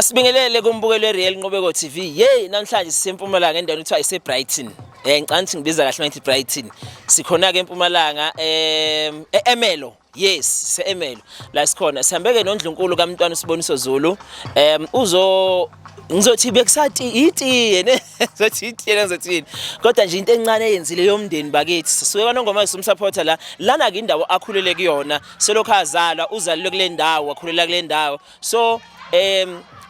Asibingelele kumbukelo weReal Nqubeko TV. Yey namhlanje sisempumalanga endaweni kuthiwa iseBrighton. Eh ngicela ukuthi ngibiza kahle mangithi Brighton. Sikhona ke eMpumalanga eEmelo. Yes, siseEmelo. La sikhona. Sihambe ke noNdlunkulu kaMntwana uSiboniso Zulu. Uzo ngizothi bekusati itiye ne ngizothi itiye ngizothini kodwa nje into encane eyenzile yomndeni bakithi sisuke kwanongoma sumsupporter la lana ke indawo akhulele kuyona selokhu azalwa uzalelwe kule ndawo wakhulela kule ndawo so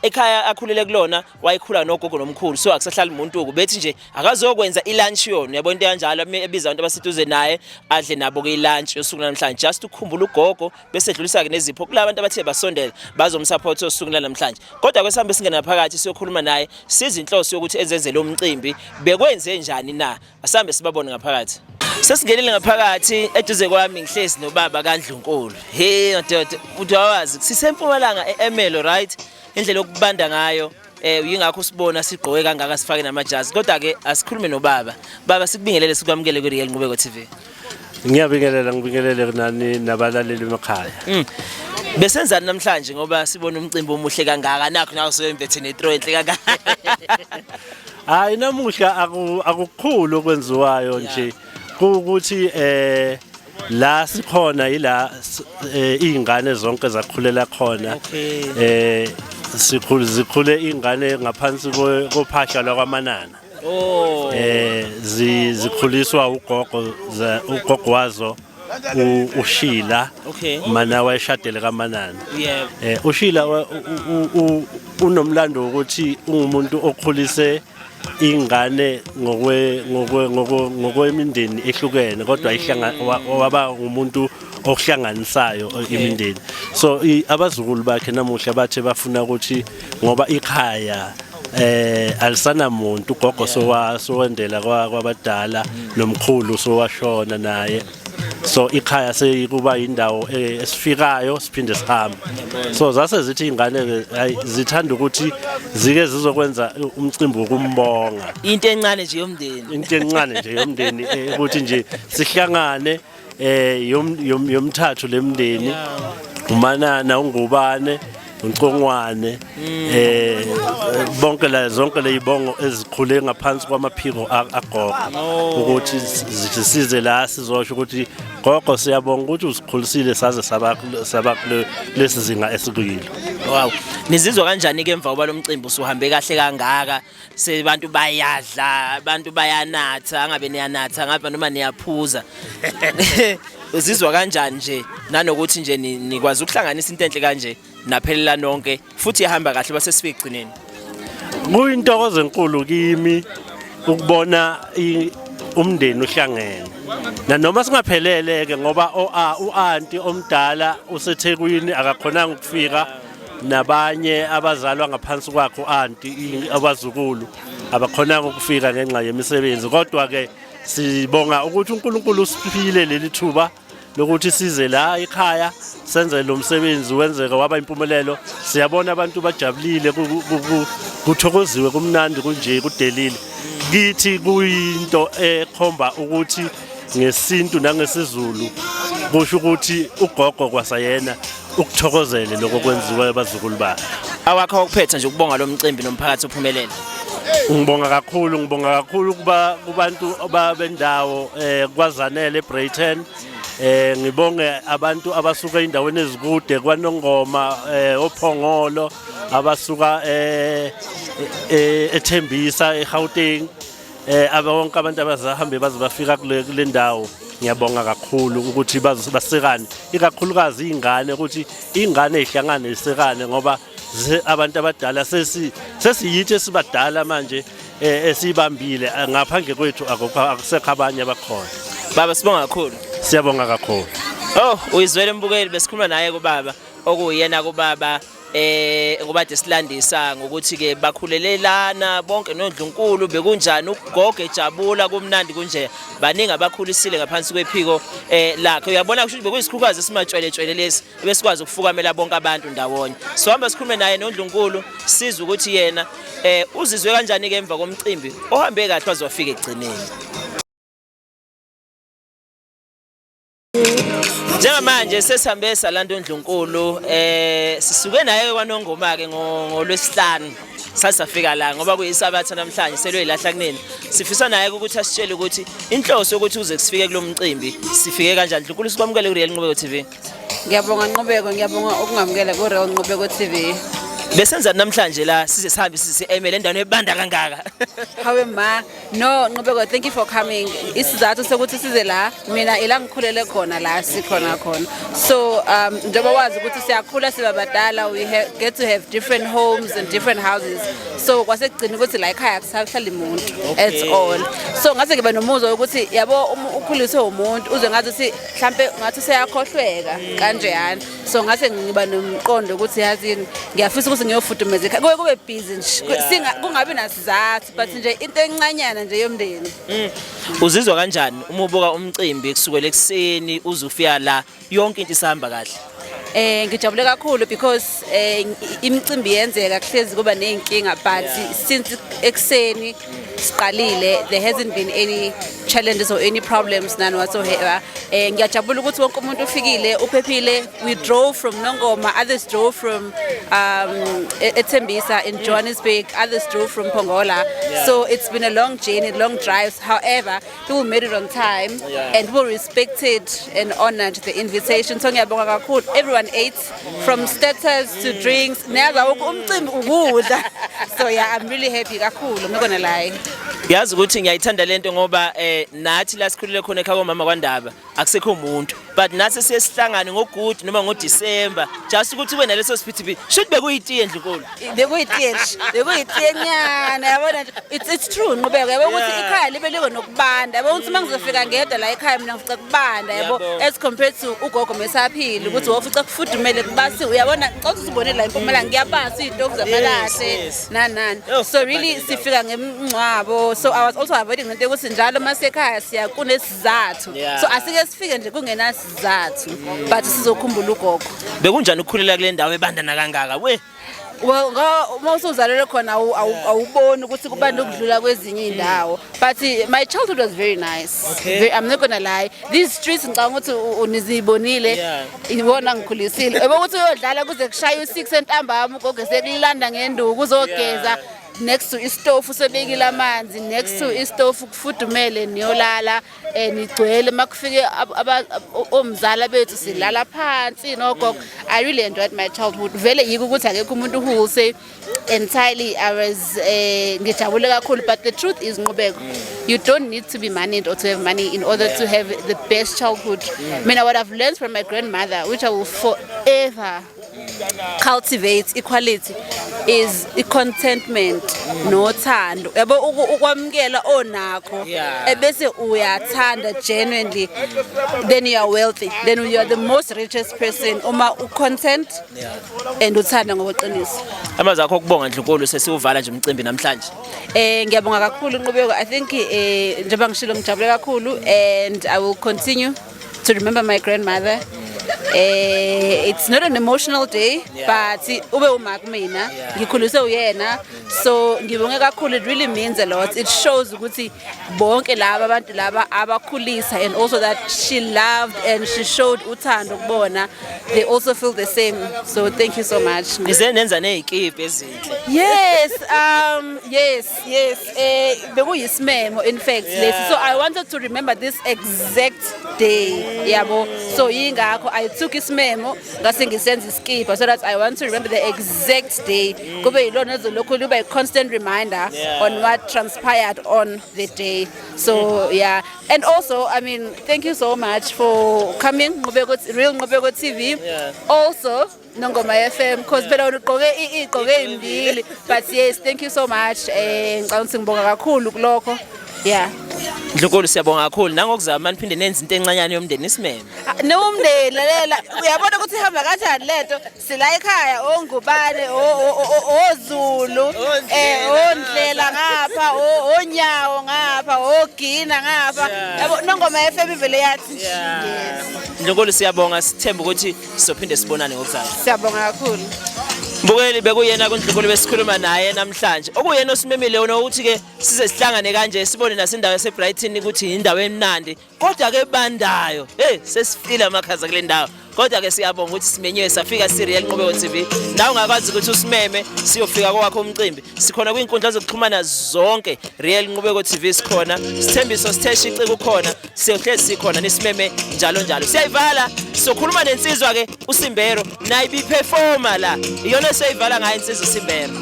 ekhaya akhulele kulona wayekhula nogogo nomkhulu so akusahlali umuntu bethi nje akazokwenza ilunch yona yabo into kanjalo ebiza abantu abaseduze naye adle nabo ke ilunch yosuku namhlanje just ukukhumbula ugogo bese edlulisa ke nezipho kulabantu abathe basondela bazomsupport osuku namhlanje kodwa kwesihambe singena phakathi siyokhuluma naye sizinhloso yokuthi enzenzele umcimbi bekwenze njani na Asambe sibabone ngaphakathi. Sesingenile ngaphakathi eduze kwami ngihlezi nobaba kaNdlunkulu. Hey madoda, uthi awazi sisempumalanga eEmelo right? Indlela yokubanda ngayo yingakho usibona sigqoke kangaka sifake namajazi. Kodwa ke asikhulume nobaba. Baba sikubingelele sikwamukele ku Real Nqubeko TV. Ngiyabingelela ngibingelele nani nabalaleli emakhaya. Besenzani namhlanje ngoba sibona umcimbi omuhle kangaka nakho nawe soyembethe netro enhle kangaka. Hayi namuhla akukhulu okwenziwayo nje kuwukuthi la sikhona ila izingane zonke zakhulela khona. Sikhulu zikhule izingane ngaphansi kophahla lwakwaManana. Oh. Zikhuliswa ugogo ugogo wazo uShila. Mana wayeshadele kaManana. uShila unomlando wokuthi ungumuntu okhulise ingane ngokwemindeni ehlukene kodwa waba ngumuntu okuhlanganisayo imindeni. So abazukulu bakhe namuhla bathe bafuna ukuthi ngoba ikhaya alisanamuntu ugogo sowendela kwabadala nomkhulu sowashona naye, so ikhaya seyikuba indawo esifikayo siphinde sihambe. So zase zithi ingane hayi zithanda ukuthi zike zizokwenza umcimbi wokumbonga, into encane nje yomndeni, into encane nje yomndeni ukuthi nje sihlangane yomthathu lemndeni, uManana, uNgubane, uNcongwane, bonke la zonke lezibongo ezikhule ngaphansi kwamaphiko agogo, ukuthi size la sizosho ukuthi gogo siyabonga ukuthi usikhulisile saze saba kulesi zinga esikuyilo. Wow, nizizwa kanjani ke emva koba lomcimbi usuhambe kahle kangaka? Sebantu bayadla, abantu bayanatha, angabe niyanatha ngapha noma niyaphuza. Uzizwa kanjani nje nanokuthi nje nikwazi ukuhlanganisa into enhle kanje naphelela nonke futhi ihamba kahle base sifike egcineni? Kuyintokozo enkulu kimi ukubona umndeni uhlangene nanoma singaphelele ke, ngoba u-anti omdala useThekwini akakhonanga ukufika, nabanye abazalwa ngaphansi kwakhe u-anti abazukulu abakhonanga ukufika ngenxa yemisebenzi. Kodwa ke sibonga ukuthi uNkulunkulu usiphile leli thuba lokuthi size la ekhaya senze lo msebenzi wenzeke waba impumelelo. Siyabona abantu bajabulile, kuthokoziwe, kumnandi kunje kudelile. Kithi kuyinto ekhomba ukuthi ngesintu nangesiZulu kusho ukuthi ugogo kwasayena ukuthokozele lokho kwenziwa abazukulu bakhe. Awakho ukuphetha nje ukubonga lo mcimbi nomphakathi uphumelele. Ngibonga kakhulu, ngibonga kakhulu kuba kubantu ababendawo kwaZanele eBreyten. Ngibonge abantu abasuka endaweni ezikude kwaNongoma, oPhongolo, abasuka eThembisa eGauteng, abonke abantu abazahambe baze bafika kule ndawo. Ngiyabonga kakhulu ukuthi basekane, ikakhulukazi izingane, ukuthi ingane ihlangane isekane, ngoba abantu abadala sesiyithi esibadala manje esibambile, ngaphandle kwethu akusekho abanye abakhona. Baba sibonga kakhulu. Siyabonga kakhulu. Oh, uyizwele mbukeli, besikhuluma naye kubaba okuyena kubaba ngoba de silandisa ngokuthi ke bakhulelelana bonke noNdlunkulu, bekunjani ugogo ejabula kumnandi kunje, baningi abakhulisile ngaphansi kwephiko lakhe. Uyabona kusho ukuthi bekuyisikhukazi esimatshweletshwele lesi besikwazi ukufukamela bonke abantu ndawonye. Sohamba sikhulume naye noNdlunkulu sizwe ukuthi yena uzizwe kanjani ke emva komcimbi ohambe kahle waze wafika ekugcineni. Njengamanje sesihambe salanda uNdlunkulu, sisuke naye kwaNongoma ke ngolwesihlanu, sasafika la ngoba kuyisabatha namhlanje, seloyilahla kunini. Sifisa naye ukuthi asitshele ukuthi inhloso yokuthi uze kusifike kulomcimbi sifike kanjani. Ndlunkulu, sikwamukele ku Real Nqubeko TV. Ngiyabonga Nqubeko, ngiyabonga ukungamukela ku Real Nqubeko TV. Besenza namhlanje la size sihambe size emele endaweni ebanda kangaka? Hawe ma, no Nqubeko, thank you for coming. Isizathu sokuthi size la, mina ila ngikhulele khona la sikhona khona. So njengoba wazi ukuthi siyakhula siba badala, we get to have different homes and different houses. So kwasekugcina ukuthi la ekhaya kusahlala umuntu at all. So ngase ngiba nomuzwa ukuthi yabo uma ukhuliswe umuntu uze ngathi ukuthi mhlambe ngathi useyakhohlweka kanjeyana. So ngase ngiba nomqondo ukuthi yazi ngiyafisa ukuthi ngiyofudumeza ekhaya. Kube busy nje. Singa kungabi nasizathu, but nje into encanyana nje yomndeni. Uzizwa kanjani uma ubuka umcimbi kusukela ekuseni uze ufika la, yonke into isahamba kahle? Ngijabule kakhulu because imicimbi yenzeka kuhlezi kuba nezinkinga, but since ekseni siqalile there hasn't been any challenges or any problems, none whatsoever. Ngiyajabula ukuthi wonke umuntu ufikile uphephile. We drove from Nongoma, others drove from eThembisa in Johannesburg, others drove from Pongola. So it's been a long journey, long drives. However, people made it on time and people respected and honored the invitation. So ngiyabonga kakhulu. Everyone ate from starters to drinks. Never umcimbi ukudla. So yeah, I'm really happy kakhulu. I'm not gonna lie. Yazi ukuthi ngiyayithanda lento ngoba nathi la sikhulele khona ekhaya komama kwaNdaba akusekho umuntu, but nathi siye sihlangane ngoGood noma ngoDecember just ukuthi ube naleso siphithiphithi. Should bekuyitiye, Ndlunkulu? Bekuyitiye nje, bekuyitiye nyana, yabona nje. It's true Nqubeko, yabo ukuthi ikhaya libe liko nokubanda. Yabo ukuthi mangizofika ngedwa la ekhaya mina ngifica kubanda, yabo, as compared to ugogo mesaphila ukuthi wofica kufudumele kubasi, uyabona. Ngicela ukuthi ubone la eMpumalanga kuyabasa, iy'tofu zamalahle nani nani. So really sifika ngemngcwabo, so I was also avoiding lento yokuthi njalo masekhaya siya kunesizathu. So asike sifike nje kungenasizathu, but sizokhumbula ugogo. Bekunjani ukukhulela kule ndawo ebandana kangaka we? Well, uma usuzalelwe khona awuboni ukuthi kubanda ukudlula kwezinye iy'ndawo, but my childhood was very nice. I'm not gonna lie, these streets ngicabanga ukuthi nizibonile. Ibona ngikhulisile, yebo, ukuthi uyodlala kuze kushaye u-6 entambama, ugogo sekulanda ngenduku uzogeza next to istofu, sebekile amanzi next to istofu, kufudumele, niyolala, nigcwele. Makufike omzala bethu silala phansi nogogo. I really enjoyed my childhood vele. Yiko ukuthi akekho umuntu who will say entirely I was ngijabule kakhulu, but the truth is, Nqubeko, you don't need to be moneyed or to have money in order to have the best childhood. Mina, what I've learned from my grandmother, which I will forever cultivate, equality is i-contentment nothando, yabo, ukwamukela onakho ebese uyathanda genuinely, then you are wealthy, then you are the most richest person uma u-content and uthanda ngokweqiniso. Amazwi akho okubonga, Ndlunkulu, sesiwuvala nje umcimbi namhlanje. Ngiyabonga kakhulu Nqubeko. I think njengoba ngishilo, ngijabule kakhulu and I will continue to remember my grandmother. It's not an emotional day, but ube uma kumina ngikhuliswe uyena, so ngibonge kakhulu. It really means a lot. It shows ukuthi bonke laba abantu laba abakhulisa and also that she loved and she showed uthando kubona, they also feel the same. So thank you so much. Nize nenza ney'kipa ezinhle. Yes, yes. Bekuyisimemo in fact lesi. So I wanted to remember this exact day. Yabo. So yingakho I took isimemo ngase ngisenza iskipa so that I want to remember the exact day. Kube yilona ezolokhu liba a constant reminder on what transpired on the day. So yeah. And also, I mean, thank you so much for coming, Nqubeko, Real Nqubeko TV. Also, Nongoma FM, because phela wena ugqoke igqoke imbili, but yes, thank you so much. Ngicabanga ukuthi ngibonga kakhulu kulokho, yeah. Ndlunkulu, siyabonga kakhulu nangokuzama niphinde nenze into encanyane yomndeni isimeme. Ah, nomndeni, lalela, uyabona ukuthi ihamba kanjani lento. Sila ekhaya ongubane, oZulu, ondlela ngapha, onyawo ngapha, ogina ngapha, yabo. Nongoma FM ivele yathi nje yes. Ndlunkulu, siyabonga, sithemba ukuthi sizophinde sibonane ngokuzayo. Siyabonga kakhulu. Mbukeli, bekuyena kuNdlunkulu besikhuluma naye namhlanje. Okuyena osimemile wona ukuthi ke size sihlangane kanje, sibone nasendawo yaseBrighton ukuthi indawo emnandi kodwa ke bandayo. Hey, sesifile amakhaza kule ndawo. Kodwa ke siyabonga ukuthi simenyiwe safika siReal Nqubeko TV. Nawe ungakwazi ukuthi usimeme siyofika kwakho umcimbi. Sikhona kwinkundla zokuxhumana zonke, Real Nqubeko TV sikhona. Sithembiso Sitheshe iciko khona, siyohlezi sikhona nisimeme njalo njalo. Siyayivala, sokhuluma nensizwa ke uSimbero, naye ibiperforma la. Iyona esiyivala ngayo insizwa uSimbero.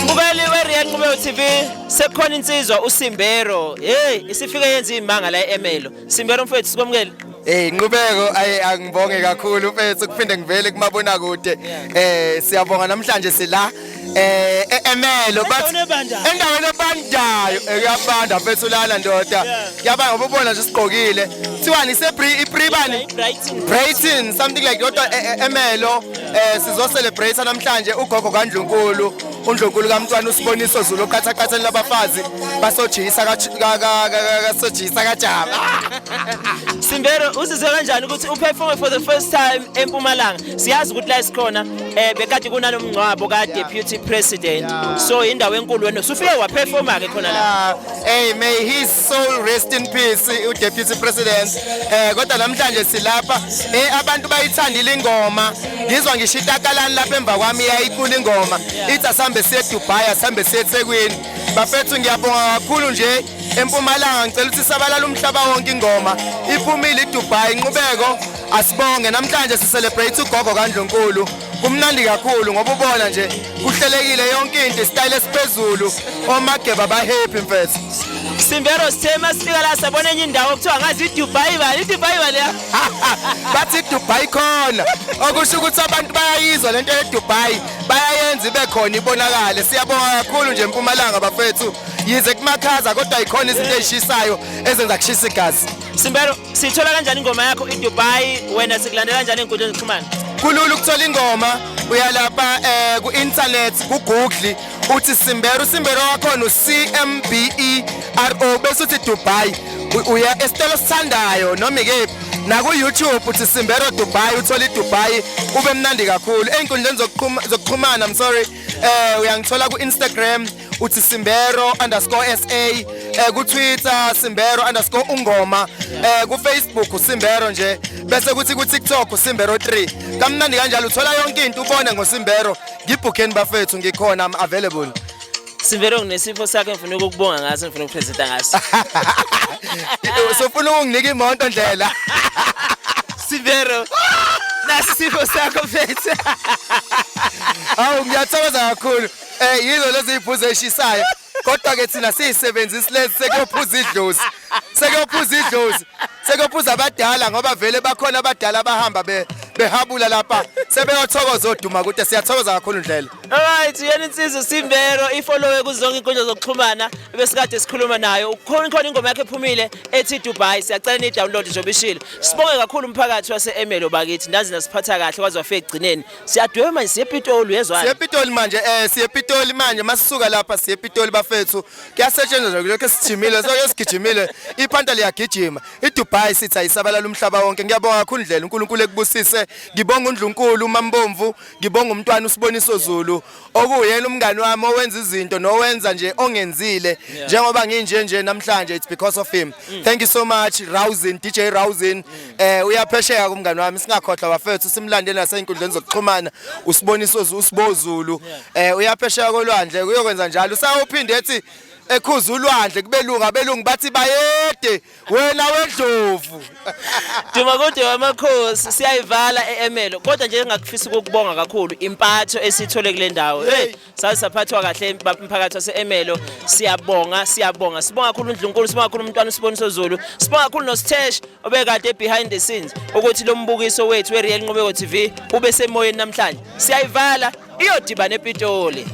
Mbukeli weReal Nqubeko TV, sekukhona insizwa uSimbero. Hey, isifike yenza imanga la eErmelo. Simbero mfethu, sikwamukele. Eh Nqubeko, ayi angibonge kakhulu mfethu kuphinde ngivele kumabona kude. Siyabonga, namhlanje sila eErmelo, but Endaweni ebandayo. Endaweni ebandayo, kuyabanda mfethu lana ndoda. Kuyabanga ngoba ubona nje sigqokile. Kuthiwani ise Pri bani? Brighton. Brighton, something like kodwa Ermelo sizo celebrate namhlanje ugogo kaNdlunkulu, uNdlunkulu kaMntwana uSiboniso Zulu oqhathaqhatheni labafazi basojisa ka kasojisa kaJama. Simbero, uzizwe kanjani ukuthi uperforme for the first time eMpumalanga? Siyazi ukuthi la esikhona bekade kunanomngcwabo ka deputy president. So indawo enkulu, wena usufike waperforma ke khona la. Hey, may his soul rest in peace, u-deputy president. Kodwa namhlanje silapha, abantu bayithandile ingoma. Ngizwa ngisho itakalani lapha emva kwami iyayicula ingoma. Ithi asambe siye Dubai, asambe siye eThekwini. Bafethu, ngiyabonga kakhulu nje eMpumalanga, ngicela ukuthi sabalala umhlaba wonke ingoma. Iphumile iDubai, inqubeko asibonge. Namhlanje si celebrate ugogo kaNdlunkulu. Kumnandi kakhulu ngoba ubona nje kuhlelekile yonke into, isitayile esiphezulu, omageba ba happy mfethu. Simbero, sithe masifika la sabona enye indawo kuthiwa ngazi iDubai bani, iDubai bani ya. Bathi iDubai khona, okusho ukuthi abantu bayayizwa lento yeDubai, bayayenza ibe khona ibonakale. Siyabonga kakhulu nje eMpumalanga bafethu, yize kumakhaza kodwa ikhona izinto ezishisayo ezenza kushisa igazi. Simbero, sithola kanjani ingoma yakho iDubai? Wena sikulandela kanjani enkundleni zokuxhumana? Kulula ukuthola ingoma, uyalapha ku internet, ku Google, uthi Simbero, uSimbero wakhona u C M B E R O, bese uthi Dubai. Uya esitolo sithandayo noma ikephi, na ku YouTube uthi Simbero Dubai, uthola iDubai ube mnandi kakhulu. Einkundleni zokuxhumana, I'm sorry, uyangithola ku Instagram uthi Simbero_SA, ku Twitter Simbero_ungoma, ku Facebook uSimbero nje, bese kuthi ku TikTok uSimbero 3. Kamnandi kanjalo, uthola yonke into ubone ngoSimbero. Ngibhukheni bafethu, ngikhona, I'm available. Simbero, nginesipho sakhe ngifuna ukukubonga ngaso, ngifuna ukupresenta ngaso. Sofuna ukunginika imoto ndlela? Simbero, nasi isipho sakho mfethu. Hawu, ngiyathokoza kakhulu. Yizo lezi iphuzo eshisayo. Kodwa ke thina siyisebenzisi lezi sekuyophuza idlozi. Sekuyophuza idlozi. Sekuyophuza abadala ngoba vele bakhona abadala abahamba behabula lapha. Sebeyothokoza oduma kude. Siyathokoza kakhulu ndlela. Alright, yena insizwa Simbero, ifollowe kuzonke inkundla zokuxhumana besikade sikhuluma nayo. Khona khona ingoma yakhe ephumile ethi Dubai, siyacela ni download njengoba ishilo. Sibonge kakhulu umphakathi wase-Ermelo bakithi, nazi nasiphatha kahle kwaze wafika ekugcineni. Siyadweba manje, siye ePitoli, uyezwana. Siye ePitoli manje, siye ePitoli manje, masisuka lapha siye ePitoli bafethu. Kuyasetshenzwa nje lokho, sijimile, soke sigijimile. Iphanta liyagijima. IDubai sithi ayisabalala umhlaba wonke. Ngiyabonga kakhulu ndlela, uNkulunkulu ekubusise. Ngibonga uNdlunkulu uMambomvu, ngibonga umntwana uSiboniso Zulu okuyena umngani wami owenza izinto nowenza nje ongenzile njengoba nginje nje namhlanje, it's because of him. Thank you so much Rousin, DJ Rousin. Uyaphesheya kumngani wami, singakhohlwa bafethu simlandele nasey'nkundleni zokuxhumana, uSiboniso uSibozulu. Uyaphesheya kolwandle kuyokwenza njalo, usawuphinde ethi ekhuza ulwandle kubelungu, abelungu bathi bayede wena wendlovu. Duma kodwa wamakhosi, siyayivala e-Ermelo kodwa nje engakufisa ukukubonga kakhulu impatho esithole kule ndawo. Hey, saze saphathwa kahle umphakathi wase-Ermelo. Siyabonga, siyabonga. Sibonga kakhulu uNdlunkulu, sibonga kakhulu umntwana uSiboniso Zulu. Sibonga kakhulu noSithesh obekade behind the scenes ukuthi lo mbukiso wethu weReal Nqubeko TV ube semoyeni namhlanje. Siyayivala, iyodibana ePitoli.